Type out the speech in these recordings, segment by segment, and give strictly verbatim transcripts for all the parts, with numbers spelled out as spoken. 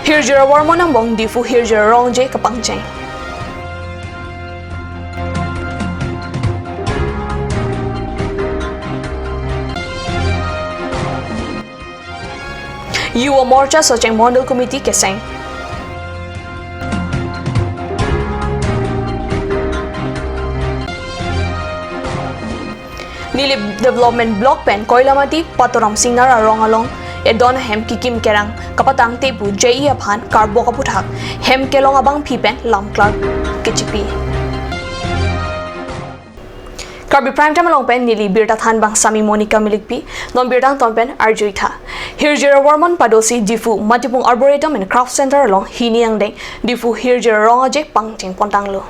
Hirjir avarmon angbong Diphu hirjir arong-aje kapangcheng. Yuva Morcha Socheng Mondol Committee keseng. Nilip Development Block pen Koilamati Patoram Singnar arong along edon ahem kikim kerang kapatangte pu J E aphan karbok aputhak hem kelong abangpi pen lamklar kechipi. Karbi Prime Time along pen neli birta thanbang Sami Monica Milikpi, non birta angton pen arjuitha. Hirjir avarmon padosi Diphu Matipung Arboretum and Craft Center along hini angdeng Diphu hirjir arong-aje pangcheng pontanglo.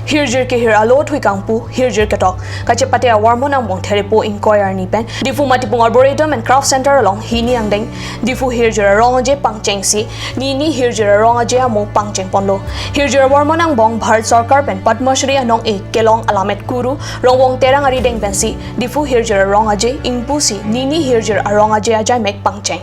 Hirjir kehir alo thuikangpu hirjir ketok kachepate avarmon angbong Therepo ingkoi arni pen Diphu Matipung Arboretum and Craft Center along hini angdeng Diphu hirjir arong-aje pangchengsi nini hirjir arong-aje amo pangcheng ponlo. Hirjir avarmon angbong Bharat Sarkar pen Padma Shri anong-e kelong alamet kuru Rongvong Terang arideng pensi Diphu hirjir arong-aje ingpusi nini hirjir arong-aje ajaimek pangcheng.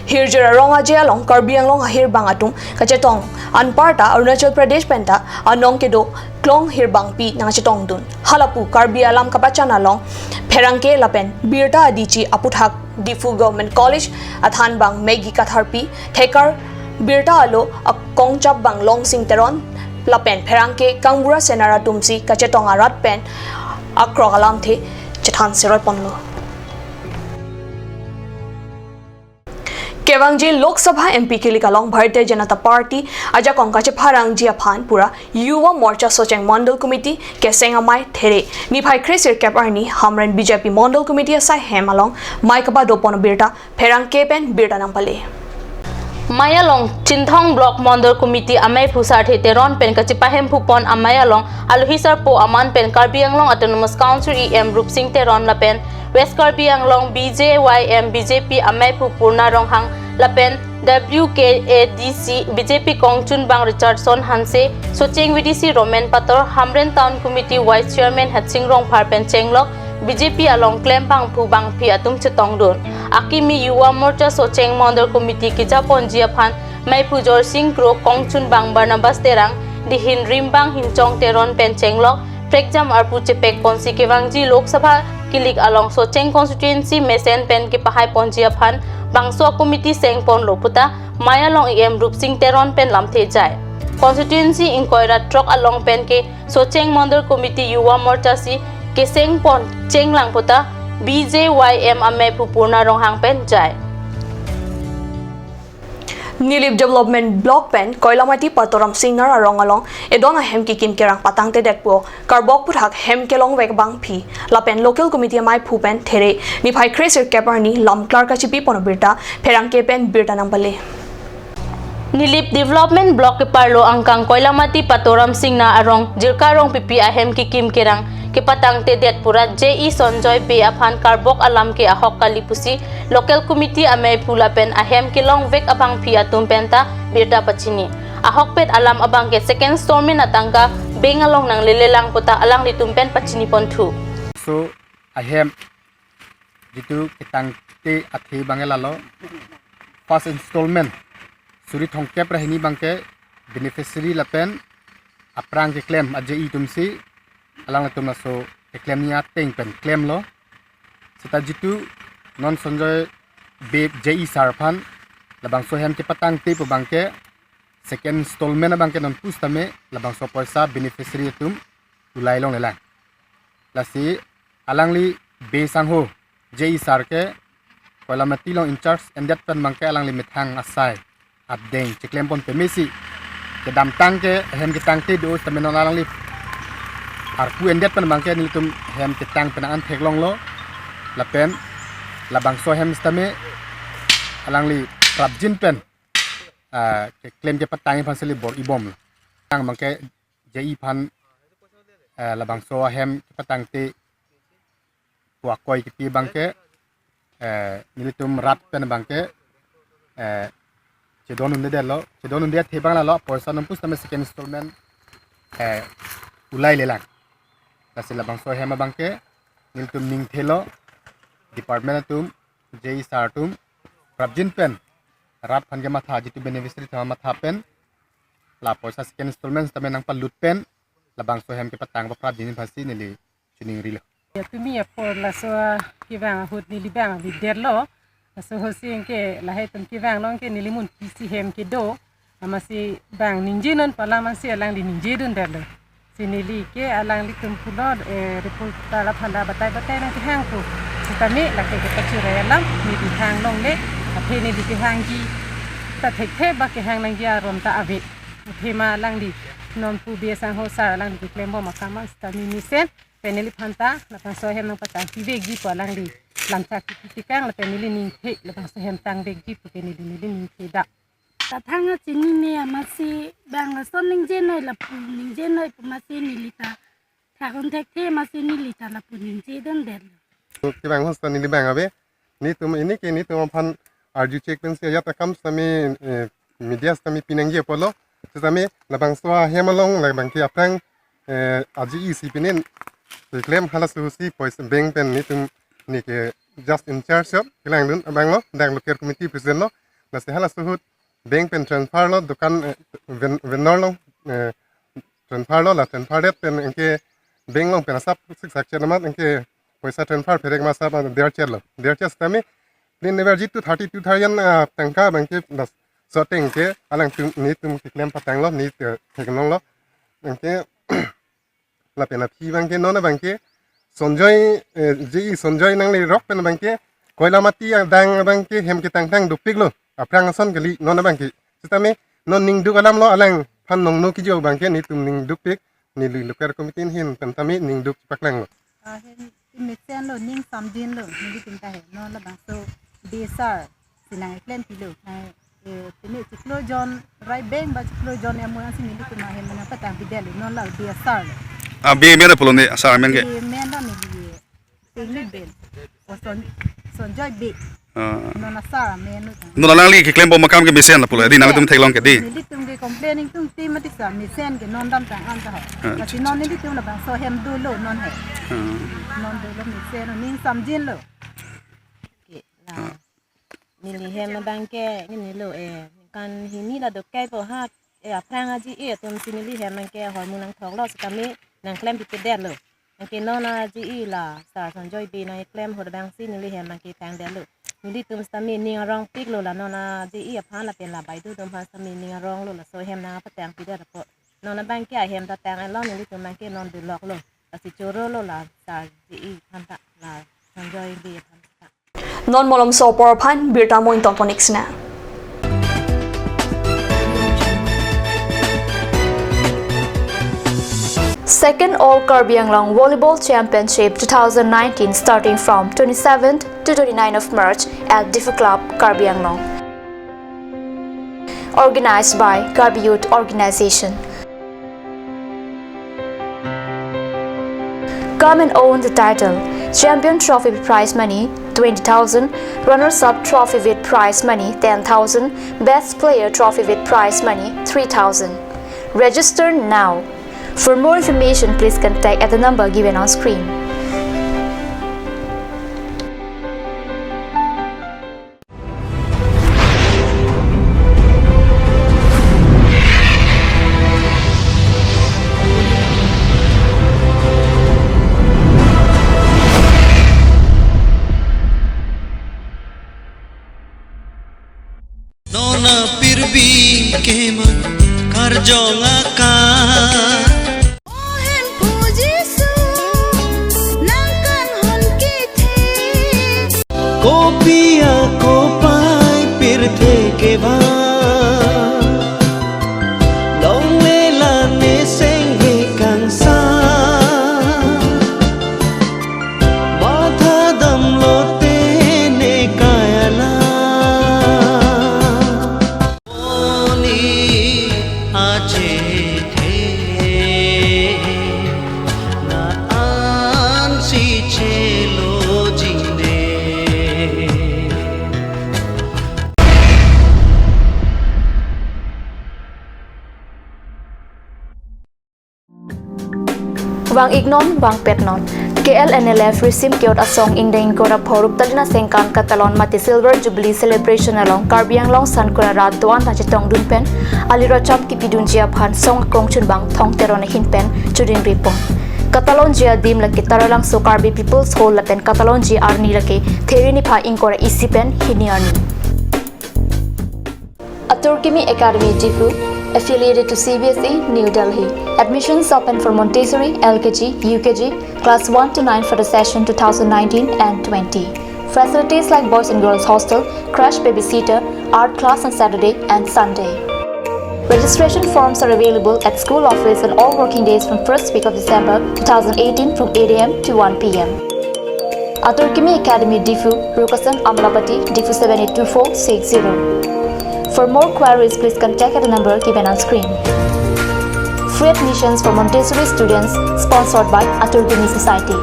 Hirjir arong-aje along Karbi Anglong ahirbang atum kachetong anparta Arunachal Pradesh penta anong kedo klong hirbangpi nangchetongdun. Halapu Karbi alam kapachan along pherangke lapen birta adichi aputhak Diphu Government College athanbang Maggie Katharpi, thekar birta alo akongchapbang Longsing Teron lapen pherangke kangbura senar atumsi kachetong arat pen akrok alamthe chethan seroi ponlo. Kevangji Lok Sabha M P kilik along Bharatiya Janata Party ajakong kachepharangji aphan pura Yuva Morcha Socheng Mondol Committee keseng amei There niphai kre sirkep arni Hamren B J P Mondol Committee asai hem along mei kapado pon abirta pherangke pen birta nangpale. Mei along Chinthong Block Mondol Committee amei Phusar The Teron pen kachepahemphu pon amei along alohi sarpo aman pen Karbi Anglong Autonomous Council E M Rupsing Teron lapen West Karbi Anglong B J Y M B J P amei Phu Purna Ronghang lapen W K A D C B J P kongchunbang Richardson Hanse, Socheng V D C Roman Pator, Hamren Town Committee Vice Chairman Hetsing Rongphar pen chenglok B J P along klembangphu bangpi atum chetongdun. Akimi Yuva Morcha Socheng Mondol Committee kejaponji aphan meiphu Jorsing Kro, kongchunbang Barnabas Terang, dihin rimbang Hinchong Teron pen chenglok prekjam arpu chepek ponsi kevangji Lok Sabha kilik along Socheng constituency mesen pen kepahai ponji aphan bangso committee seng ponlo puta mei along E M Rupsing Teron pen lamthe jai. Constituency ingkoi ra throk along pen ke Socheng Mondol Committee Yuva Morcha si keseng pon chenglang puta B J Y M amei Phu Purna Ronghang pen jai. Nilip Development Block pen Koilamati Patoram Singnar arong along edon ahem kikim kerang patangtedet pu karbok aputhak hem kelongvek bangpi lapen local committee ameiphu pen There niphai kre sirkep arni lamklar kachipi pon abirta pherangke pen birta nangpale. Nilip Development Block keparlo angkang Koilamati Patoram Singnar arong jirka rongpipi ahem kikim kerang kepatangtedet pura J E Sonjoy Bey aphan karbok alam ke ahok kali pusi local committee ameiphu lapen ahem kelongvek abangpi atum penta birta pachini. Ahokpet alam abang ke second installment atangka bank along nanglelelang puta alanglitum pen pachini ponthu. So ahem jitu ketangte athe abang ke lalo first installment suri thomkep ra hini abang ke beneficiary lapen aphrang keklem a J E atumsi alanglitum laso keklem ni ateng pen klemlo. Seta jitu non Sonjoy Bey J E sir aphan labangso hem kepatangte pu abang ke second installment abang ke non pusitame labangso poisa beneficiary atum ulai longlelang. Lasi alangli Bey sangho J E sir ke Koilamati along in charge endet pen abang ke alangli methang asai adeng cheklem pon pemesi kedamtang ke hem ketangte do sitame non alangli arpu endet pen abang ke nelitum hem ketang pen an theklonglo lapen labangso hem sitame alangli prapjin pen ah, keklem kepatang aphan seli bor-ibomlo. Tang abang ke J E aphan eh, labangso ahem kepatangte pu akoi kipi abang ke eh, nelitum rat pen abang ke eh, chedondundedetlo, chedondunde athe abang lalo poisa non pusitame second installment eh, ulailelang. Lasi labangso ahem abang ke nelitum ningthelo department atum J E sir atum prapjin pen rat aphan kematha, jitu beneficiary athema matha pen, la poisa second installment tame nangpalut pen, labangso hem kepatang paprap dini aphansi neli chiningrilo. Ya, tumi apor laso, ah, kevang ahut neli bang avidetlo. Laso ahutsi anke lahai atum kevang along ke neli munpi si hem kedo. Amatsi bang ningjenon pu alam ansi alangli ningjedundetlo. Si neli ke alanglitum pulo, eh, reporter aphanta batai batai nangkehang pu. Sitame lake kepachirai alam, neli hang longle, athe neli kehangji ta thekthe ba kehang nangji aron ta ave. Athema alangli non pu B S Sangho sir alangli keklembom akam an sitame mesen pen neliphanta labangso ahem nangpatangpi vekji pu alangli lamchak kipi tikang lapen neli ningthe labangso ahem tang vekji pu ke neli neli ningthe da. Kathang achinine amatsi bang lason ningjenoi lapu ningjenoi pu amatsi neli ta thakon thekthe amatsi neli ta lapu ningjedundetlo. Kevang ahut ta neli bang ave. Netum ini ke netum aphan arju chek pensi ajat akam sitame, eh, media sitame pinangji apotlo. Sitame labangso ahem along labang ke aphrang, eh, aji isi pinin keklem halaso ahutsi poisa bank pen netum ne ke just in charge of kelangdun abanglo, dak local committee president lo. Lasi halaso ahut bank pen transfer lo, dukan, eh, ven-, vendor lo, eh, transfer lo, la transfer det pen anke bank along pen asap siksak chet amat anke poisa transfer pherek ma asap derchetlo. Derchet sitame pin never jitu thirty two thousand, ah, tangka abangke das so tangke alangtum netum keklem patanglo, ne, eh, theklonglo. Anke lapen aphi abangke non abangke Sonjoy, eh, J E Sonjoy nanglerok pen abangke Koilamati adang abangke hem ketangtang dopiklo. Aphrang ason kali non abangke. Sitame non ningduk alamlo, alangphan nongno kejok abangke netum ningdukpik, neli local committee ahin pen tame ningduk paklanglo. Ah, hem mesenlo, ning samjinlo, nelitum ta he, non labangso besar si nangkeklempilo. Nang, eh, pini chiklo jon, rai bank ba chiklo jon ya mo ansi nelitum ahem nangpatangpidetlo, non la besarlo. Ah, be men pulo ne, sar men ke? Be men lo neli, Singni Bey. O Son-, Sonjoy Bey. Ah. Non asar amen lo. Non alangli keklembom akam ke mesen la pulo, di nangtum theklong ke di. Nelitum ke complaining tum ti mati sa mesen ke non damtang an ta ho. Ah. Lasi non nelitum labangso hem dolo non he. Ah. Non dolo mesen lo, ning samjinlo. Ke la. Ah. Neli hem abangke, neli lo, eh, ningkan hini la dokaipo ha, eh, aphrang aji, eh, atumsi neli hem abangke hormu nangthoklo sitame nangklempipe detlo. Anke non aji, eh, la sar Sonjoy Bey nangkeklem ahut abangsi neli hem abangke tangdetlo. Nelitum sitame ning arongpiklo la non aji, eh, aphan lapen la baidudun aphan sitame ning aronglo, laso hem nangpatangpidet apot. Non abangke ahem ta tang-etlo, nelitum abangke non duloklo. Lasi chorolo la sar J E aphanta, la Sonjoy Bey aphanta. Non malomso apor aphan birta mo ingtongpon ik sina. Second All Karbi Anglong Volleyball Championship two thousand nineteen, starting from twenty-seventh to twenty-ninth of March at Diphu Club, Karbi Anglong. Organized by Karbi Youth Organization. Come and own the title. Champion trophy with prize money twenty thousand, runners-up trophy with prize money ten thousand, best player trophy with prize money three thousand. Register now. For more information, please contact at the number given on screen. Non apirbi keman karjong akan. O Hemphu Jisu, nang kanghon kethe. Kopi akopai pirthe kevang, longle la neseng he kangsam. Matha damlote ne kaya la. Oni achethe na ansi chelo jingne. Vang-iknon, vangpetnon. K K L N L F risim ke-ot asong ingdeng ingkoi ra phongo rup talin aningkan katalon mate Silver Jubilee Celebration along Karbi Anglong Sankuran arat do-an ta chetongdun pen aliracham kipidunji aphan song akongchunbang Thong Teron ahin pen chodingripon. Katalonji adim lake Taralangso Karbi People's Hall lapen katalonji arni lake There niphai ingkoi ra isi pen hini arni. Atur Kimi Academy Diphu, affiliated to C B S E, New Delhi. Admissions open for Montessori, L K G, U K G, class one to nine for the session two thousand nineteen and twenty. Facilities like boys and girls hostel, crash babysitter, art class on Saturday and Sunday. Registration forms are available at school office on all working days from first week of December two thousand eighteen from eight A M to one P M. Atur Kimi Academy Diphu, Rukasan Amlapati, Diphu seven eight two four six zero. For more queries, please contact at the number given on screen. Free admissions for Montessori students, sponsored by Atur Kimi Society.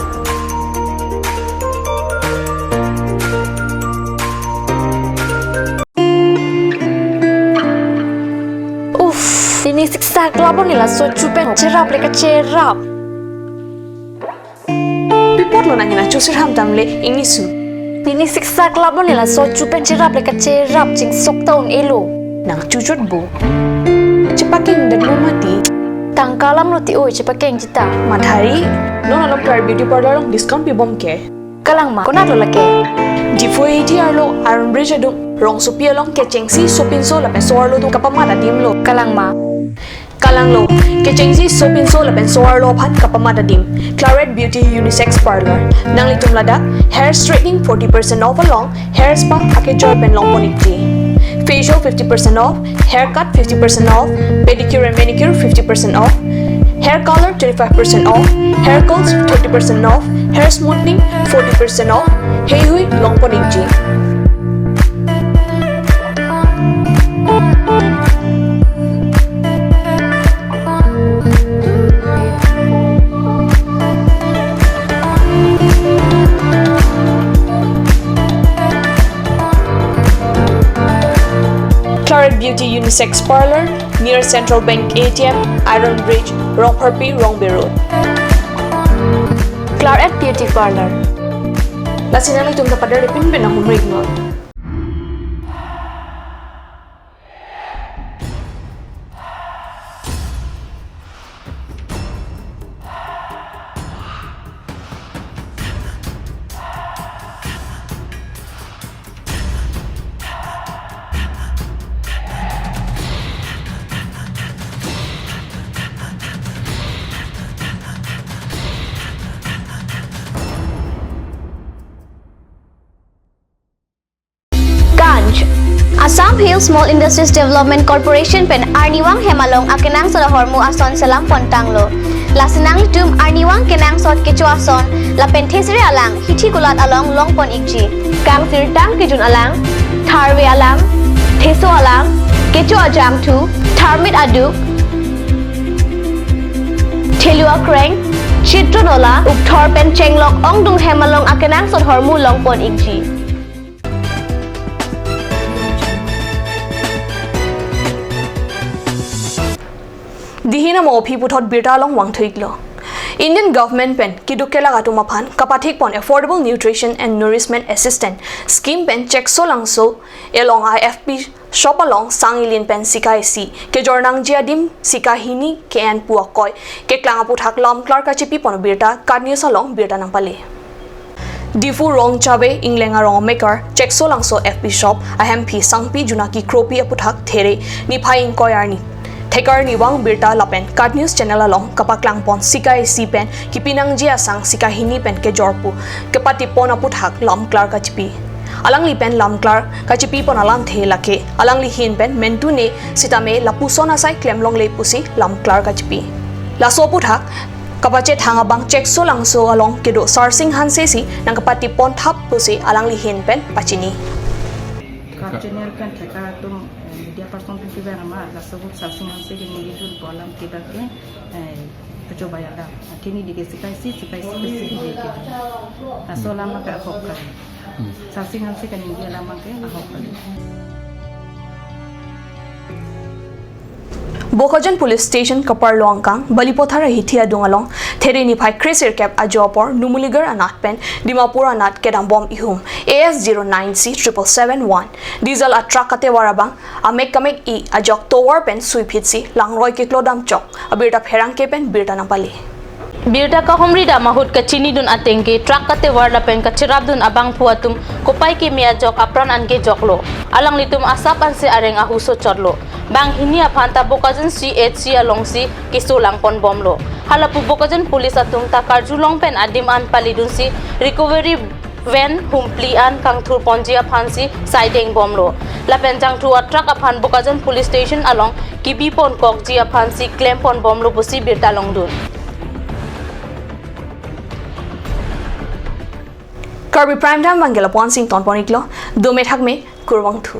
Uff, pini siksak labo nila so chupen cherap le kacherap. Pi apotlo nang hena chusir ham tamle ingni su. Pini siksak labo nila so chupen cherap le kacherap chingsok ta un-elo. Nang chuchot bo. Chepakeng det mo mati. Tangka alam lo ti oi chepakeng jita. Mathari, non along Clark Beauty Parlour along discount pibom ke. Kalang ma, konat lo lake? Diphu A T arlo Iron Bridge adung rongsopi along kechengsi sopinso lapen so-arlo atum kapamat adim lo. Kalang ma? Kalang lo, kechengsi sopinso lapen so-arlo aphan kapamat adim. Claret Beauty Unisex Parlour. Nanglitum ladak hair straightening forty percent off along hair spa akejoi pen longpon ikji. Facial fifty percent off, haircut fifty percent off, pedicure and manicure fifty percent off, hair color twenty-five percent off, hair curls thirty percent off, hair smoothing forty percent off, heihui longpon ikji. Claret Beauty Unisex Parlour, near Central Bank A T M, Iron Bridge, Rongpharpi, Rongbe Road. Claret Beauty Parlour. Lasi nanglitum ta pader pinpin ahumrik non. Ganj. Assam Hill Small Industries Development Corporation pen arnivang hem along akenangsot ahormu ason selam pontanglo. Lasi nanglitum arnivang kenangsot kecho ason lapen thesere alang hithi kulat along longpon ikji. Kangsirtang kejun alang, tharve alang, theso alang, kecho ajangthu, tharmit aduk, thelu akreng, chitro nola, ukthor pen chenglok ongdung hem along akenangsot ahormu longpon ikji. Dihin amo aphi puthot birta along vangthu iklo. Indian government pen keduk kelak atum aphan kapathikpon Affordable Nutrition and Nourishment Assistance Scheme pen Cheksolangso along a F P shop along sang ili pen sika isi kejor nangji adim sika hini ke-en pu akoi keklang aputhak lamklar kachipipon birta KAT News along birta nangpale. Diphu Rongchabe Ingleng arong amekar Cheksolangso F P shop ahemphi Sangpi Junaki Kropi aputhak There niphai ingkoi arni thekar nivang birta lapen KAT News channel along kapaklangpon sika isi pen kipi nangji asang sika hini pen kejor pu kepatipon aputhak lamklar kachipi. Alangli pen lamklar kachipipon alamthe lake alangli ahin pen mentune sitame lapuson asai klemlongle pusi lamklar kachipi. Laso aputhak kapachethang abang Cheksolangso along kedo Sarsing Hanse si nangkapatipon thap pusi alangli ahin pen pachini. KAT Channel pen thekar atum, eh, media person pen kevang amat, laso ahut Sarsing Hanse ke ningdun pu alam kedake, eh, pachobei alam. Akhini dike sika isi, sika isi, sika isi dike. Laso alam ke ahok kali. Sarsing Hanse kaningje alam ke ahok kali. Bokajan Police Station kaparlo angkang Balipathar ahithi adung along Heri niphai kre sirkep ajo apor Numaligarh anat pen Dimapur anat kedambom ihum A S zero nine C triple seven one diesel a truck katevar abang amek kamek i ajok tovar pen suiphit si langroi keklo damchok. Abirta pherangke pen birta nangpale. Birta kahumri dam ahut kachinidun atengke truck katevar lapen kachirapdun abangphu atum kopai keme ajok apran an kejoklo. Alanglitum asap ansi areng ahuso chotlo. Banghini aphan ta Bokajan C H C alongsi keso langponbomlo. Halapu Bokajan police atum ta karjulong pen adim an palidunsi recovery van humpli an kangthurponji aphansi saidengbomlo. Lapen jangthu a truck aphan Bokajan police station along kebiponkokji aphansi klemponbomlo pusi birta longdun. Karbi Prime Time bangke lapu-an si ingtonpon-iklo, dome thakme, kurvangthu.